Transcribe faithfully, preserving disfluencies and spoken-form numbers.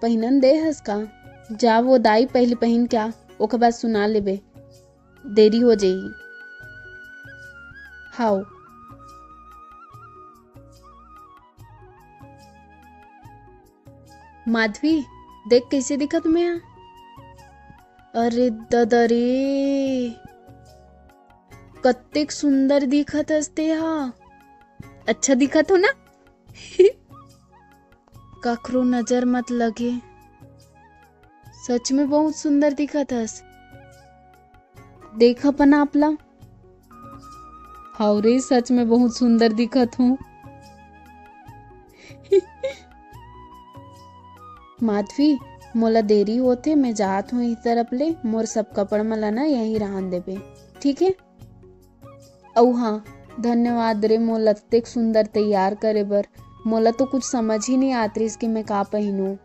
पहिनन दे हस का? जा वो दाई पहिली पहिन के आ, ओकर बाद सुना लेबे, देरी हो जाही। हाव। माधवी, देख कइसे दिखत हँव मैं। अरे ददा रे, कतेक सुंदर दिखत हस ते हा। अच्छा दिखत हँव ना? काकरो नजर मत लगे, सच में बहुत सुंदर दिखत हस। देख अपन आप ला। हाव रे, सच में बहुत सुंदर दिखत हँव। माधवी, मोला देरी होथे, मैं जात हँव इही तरफ ले, मोर सब कपड़ा मन ला ना यहीं रहन देबे, ठीक हे? अउ हाँ, धन्यवाद रे मोला अतेक सुंदर तैयार करे बर। मोला तो कुछ समझ ही नहीं आत रहिस कि मैं का पहिनूं।